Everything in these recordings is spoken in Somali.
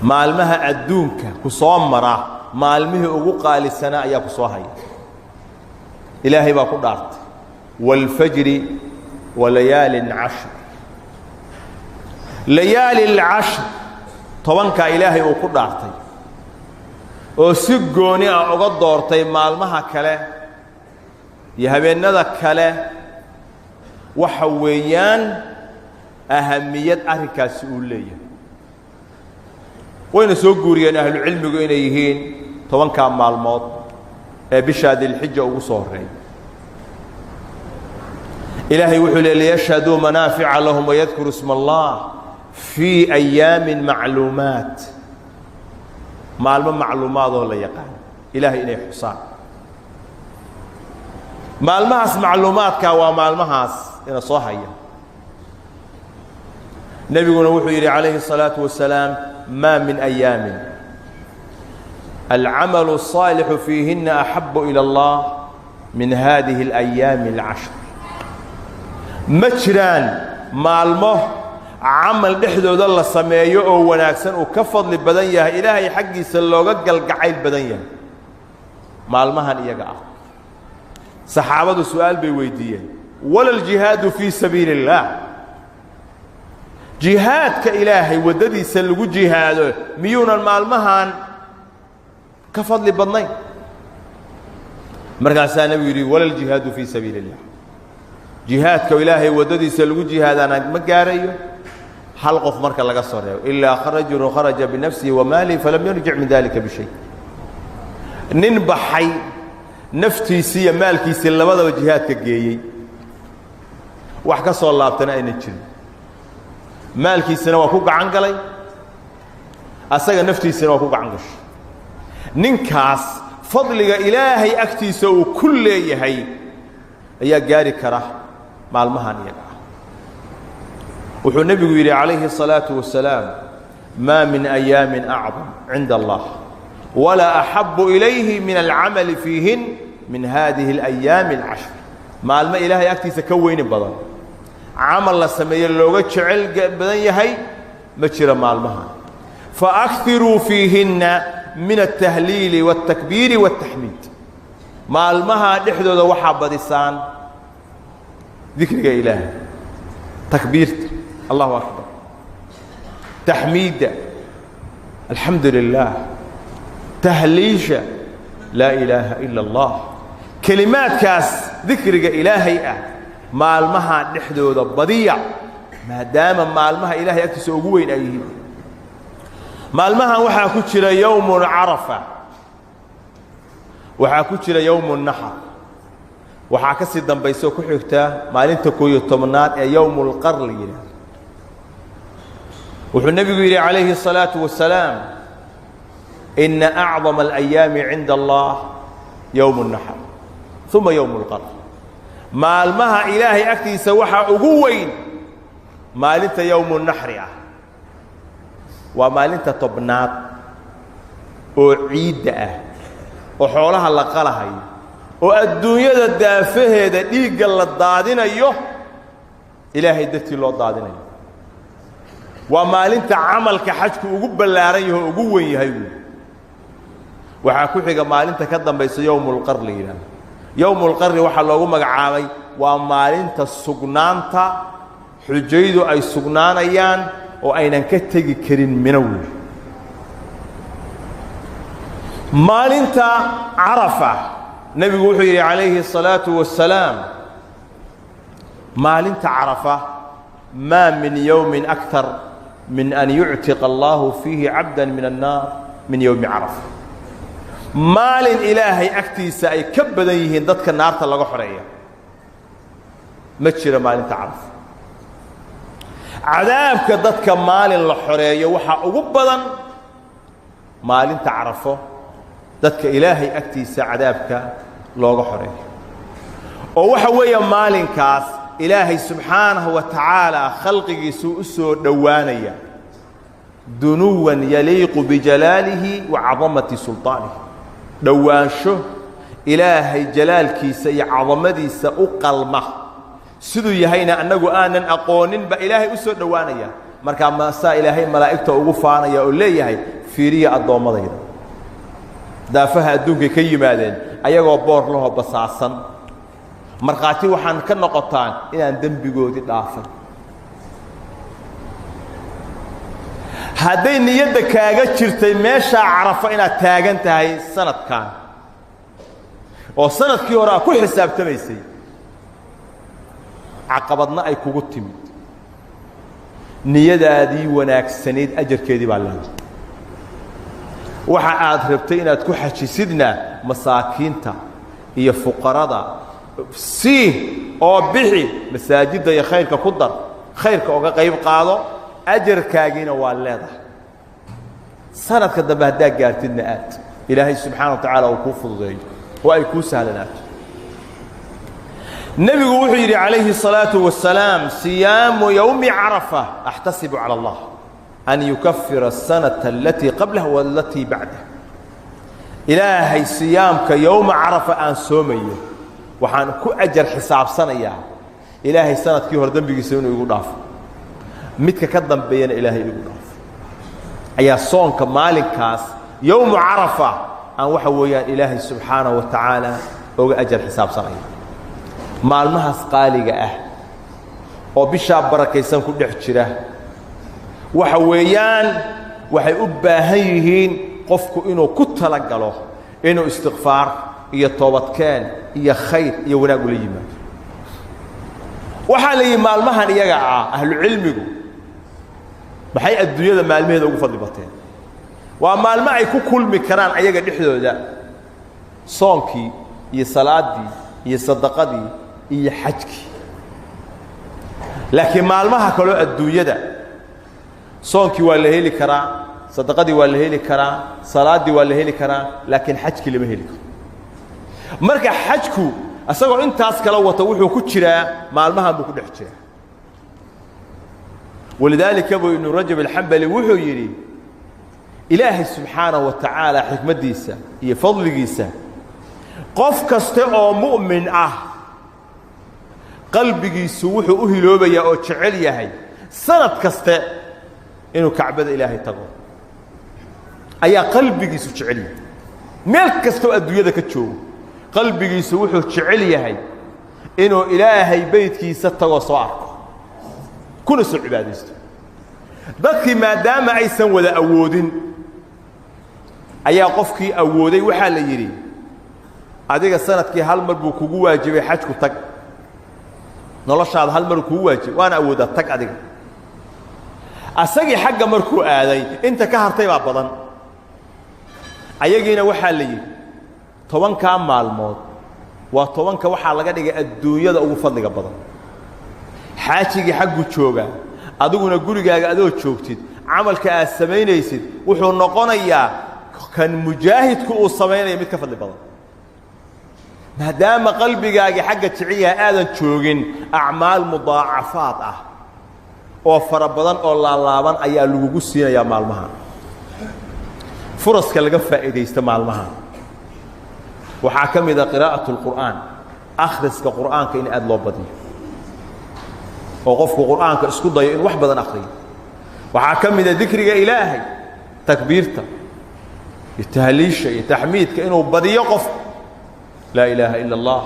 Maalmaha adduunka ku soo mara maalmihii ugu qaalisanaa ayaa ku soo haya. Ilaahay baa ku dhaartay, wاlfajri walayaalin cashr. Layaali اlcashr, tobankaa Ilaahay uu ku dhaartay oo si gooni ah uga doortay maalmaha kale iyo habeennada kale, waxa weeyaan ahamiyad arrinkaasi uu leeyahay. Wayna soo guuriyeen ahlucilmigu inay yihiin 10-kaa maalmood ee bishaa Dilxija ugu soo horreeya. Ilaahay wuxuu le liyashhaduu manaafica lahum wayadkuru isma Allah fii ayaamin macluumaat, maalmo macluumaadoo la yaqaan Ilaahay inay xusaan. Maalmahaas macluumaadka waa maalmahaas ina soo haya. Nebiguna wuxuu yidhi calayhi الsalaaةu wasalaam: maa min ayaamin alcamalu الصaalixu fiihina axabu ilى اllah min hadihi اlayaami اlcashr. Ma jiraan maalmo camal dhexdooda la sameeyo oo wanaagsan uu ka fadli badan yahay, Ilaahay xaggiisa looga galgacayl badan yahay maalmahan iyaga ah. Saxaabadu su'aal bay weydiiyeen: wala aljihaadu fii sabiili اllaah? Jihaadka Ilaahay waddadiisa lagu jihaado miyuunan maalmahan ka fadli badnayn? Markaasaa nebigu yidhi: wala aljihaadu fii sabiili اllah. Jihaadka Ilaahay waddadiisa lagu jihaadaana ma gaarayo, hal qof marka laga soo reebo, ilaa rajulu kharaja binafsihi wa maalihi falam yarjic min dalika bishay. Nin baxay, naftiisii iyo maalkiisii labadaba jihaadka geeyey, wax ka soo laabtana ayna jirin, maalkiisina waa ku gacan galay, asaga naftiisina waa ku gacan gashay, ninkaas fadliga Ilaahay agtiisa uu ku leeyahay ayaa gaari kara maalmahan iyaga ah. Wuxuu nebigu yidhi calayhi الsalaaةu wasalaam: maa min ayaamin acdam cinda allah walaa axabu ilayhi min alcamali fiihin min hadihi اlayaami اlcashr. Maalmo Ilaahay agtiisa ka weyni badan, camal la sameeye looga jecel badan yahay ma jiro maalmahan. Faakiruu fiihinna min altahliili wاltakbiiri wاltaxmiid. Maalmaha dhexdooda waxaa badisaan dikriga Ilaahay, takbiirta, allahu akbar, taxmiidda, alxamdu lilah, tahliisha, laa ilaaha ila اllah. Kelimaadkaas dikriga Ilaahay ah maalmaha dhexdooda badiya, maadaama maalmaha Ilaahay agtiisa ugu weyn ay yihiin. Maalmahan waxaa ku jira yowmu carafa, waxaa ku jira yowmu naxar, waxaa ka sii dambaysa oo ku xigtaa maalinta 11aad ee yowmu lqar la yidhaahdo. Wuxuu nebigu yidhi calayhi الsalaaةu wasalaam: ina acdama alayaami cinda allah yowm الnaxr uma yowm اlqar. Maalmaha Ilaahay agtiisa waxaa ugu weyn maalinta yowmu naxri ah, waa maalinta 10aad oo ciidda ah, oo xoolaha la qalahayo, oo adduunyada daafaheeda dhiigga la daadinayo, Ilaahay dartii loo daadinayo. Waa maalinta camalka xajku ugu ballaaran yaho, ugu weyn yahay buui. Waxaa ku xiga maalinta ka dambaysa, yowmulqar la yidhaahdo. Yowmulqarri waxaa loogu magacaabay waa maalinta sugnaanta xujaydu ay sugnaanayaan oo aynan ka tegi karin Mino wey. Maalinta Carafa, nebigu wuxuu yidhi calayhi الsalaaةu wasalaam: maalinta Carafa maa min yowmi akar min an yuctiqa allahu fiihi cabda min annaar min yowmi Carafa. Maalin Ilaahay agtiisa ay ka badan yihiin dadka naarta laga xoreeya ma jiro maalinta Carafa. Cadaabka dadka maalin la xoreeyo waxaa ugu badan maalinta Carafo dadka Ilaahay agtiisa cadaabka looga xoreeyo, oo waxa weeye maalinkaas Ilaahay subxaanahu wa tacaala khalqigiisuu u soo dhowaanaya dunuwan yaliiqu bijalaalihi wa cadamati sulطaanihi, dhowaansho Ilaahay jalaalkiisa iyo cadamadiisa u qalma, siduu yahayna annagu aanan aqoonin ba Ilaahay u soo dhowaanaya. Markaa masaa Ilaahay malaa'igta ugu faanaya oo leeyahay fiiriya addoommadayda daafaha adduunkay ka yimaadeen ayagoo boor lahoo basaasan, markhaati waxaan ka noqotaan inaan dembigoodii dhaafay. Hadday niyadda kaaga jirtay meeshaa Carafa inaad taagan tahay sanadkan oo sanadkii hore aad ku xisaabtamaysay, caqabadna ay kugu timid, niyadaadii wanaagsanayd ajarkeedii baa leedahay. Waxa aad rabtay inaad ku xajisidna masaakiinta iyo fuqarada sii oo bixi, masaajidda iyo khayrka ku dar, khayrka oga qayb qaado, ajarkaagiina waa leedahay. Sanadka dambe haddaa gaartidna aad Ilaahay subxaana wa tacaala uu kuu fududeeyo oo ay kuu sahlanaato. Nebigu wuxuu yidhi calayhi الsalaaةu wasalaam: siyaamu yowmi Carafa axtasibu calى اllah an yukafira aلsanata alatii qablah walatii bacdah. Ilaahay siyaamka yowma Carafa aan soomayo waxaan ku ajar xisaabsanayaa Ilaahay sanadkii hore dembigiisa inuu igu dhaafo, midka ka dambeeyana Ilaahay igu dhaafo. Ayaa soonka maalinkaas yowmu Carafa aan waxa weeyaan Ilaahay subxaanaه wa tacaala oga ajar xisaabsanaya. Maalmahaas qaaliga ah oo bishaa barakaysan ku dhex jira waxa weeyaan waxay u baahan yihiin qofku inuu ku talagalo inuu istikfaar iyo toobadkeen iyo khayr iyo wanaag ula yimaado. Waxaa la yidhi maalmahan iyaga ah ahlucilmigu maxay adduunyada maalmaheeda ugu fadli bateen? Waa maalmo ay ku kulmi karaan ayaga dhexdooda soonkii iyo salaaddii iyo sadaqadii iyo xajkii. Laakiin maalmaha kaloo adduunyada soonkii waa la heli karaa, sadaqadii waa la heli karaa, salaaddii waa la heli karaa, laakiin xajkii lama heli karo. Marka xajku isagoo intaas kala wata wuxuu ku jiraa maalmahan buu ku dhex jiraa. Walidaalika buu Ibnu Rajab Alxambali wuxuu yidhi Ilaahay subxaanahu wa tacaala xikmaddiisa iyo fadligiisa, qof kaste oo mu'min ah qalbigiisu wuxuu u hiloobayaa oo jecel yahay sanad kaste inuu Kacbada Ilaahay tago ayaa qalbigiisu jecel yahay. Meel kastoo adduunyada ka joogo qalbigiisu wuxuu jecel yahay inuu Ilaahay beydkiisa tagoo soo arko kuna soo cibaadaysto. Dadkii maadaama aysan wada awoodin ayaa qofkii awooday waxaa la yidhi adiga sanadkii hal mar buu kugu waajibay xajku, tag. Noloshaada hal mar kugu waajibay, waana awooddaa, tag adiga. Asagii xagga markuu aaday inta ka hartay baa badan. Ayagiina waxaa la yidhi 10-kaa maalmood waa 10-ka waxaa laga dhigay adduunyada ugu fadliga badan. Xaajigii xaggu joogaa, adiguna gurigaaga adoo joogtid camalka aad samaynaysid wuxuu noqonayaa kan mujaahidku uu samaynaya mid ka fadli badan, maadaama qalbigaagii xagga jecel aadan joogin. Acmaal mudaacafaad ah oo fara badan oo laalaaban ayaa lagugu siinayaa maalmaha. Furaska laga faa'iidaysta maalmaha waxaa ka mid a qiraa'at اlqur'aan, akhriska Qur'aanka in aad loo badiyo oo qofku Qur'aanka isku dayo in wax badan akhriyo. Waxaa ka mida dikriga Ilaahay, takbiirta iyo tahliisha iyo taxmiidka inuu badiyo qofku, laa ilaaha ila اllah,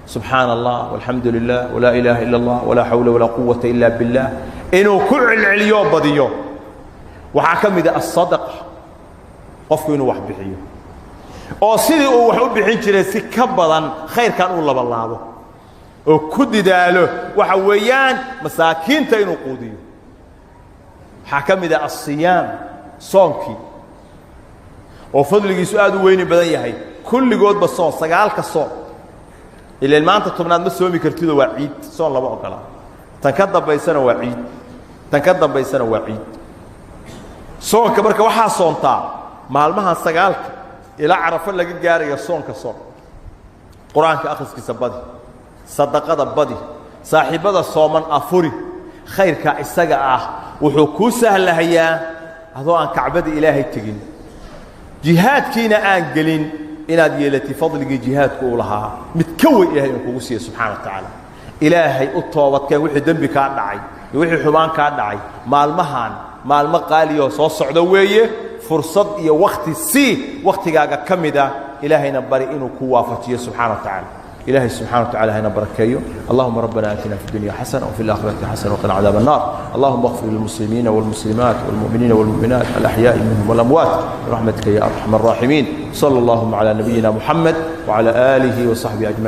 subxaana allah, walxamdu lilah, walaa ilaaha ila اllah, walaa xawla walaa quwata ila billah, inuu ku celceliyoo badiyo. Waxaa ka mida asadaqa, qofku inuu wax bixiyo oo sidii uu wax u bixin jiray si ka badan khayrkan uu labalaabo oo ku didaalo, waxa weeyaan masaakiinta inuu quudiyo. Waxaa ka mid ah asiyaam, soonkii oo fadligiisu aad u weyni badan yahay. Kulligoodba soon, 9-ka soon, ilaan maanta 10-aad ma soomi kartidoo waa ciid, soon lama ogola. Tan ka dambaysana waa ciid, tan ka dambaysana waa ciid. Soonka marka waxaa soontaa maalmahan 9-ka ilaa Carafo laga gaarayo soonka soon. Qur-aanka akhriskiisa badi, sadaqada badi, saaxiibbada sooman afuri. Khayrkaa isaga ah wuxuu kuu sahlahayaa adoo aan Kacbada Ilaahay tegin, jihaadkiina aan gelin, inaad yeelatay fadligii jihaadku uu lahaa mid ka weyn Ilahay inuu kugu siiya subxana wa tacaala. Ilaahay u toobadkeen wixii dembi kaa dhacay. Iyo wixii xumaan kaa dhacay maalmahan, maalmo qaaliyoo soo socda weeye. Fursad iyo wakhti sii wakhtigaaga ka mida, Ilaahayna bari inuu ku waafajiyo subxana wa tacaala. Ilahay subxana wa tacala hayna barakeeyo. Allahuma rabbana aatina fi اdunya xasana wfi اlaakhirati xasana wqina cadaab الnar. Allahuma اغfir lilmuslimiina wاlmuslimaat wاlmu'miniina wاlmu'minaat alaxyaaءi minhum wاlamwaat biraxmatika ya arxam الraaximiin. Salى اllahuma عlى nabiyina muxamed wعlى alihi وصaxbihi ajmaciin.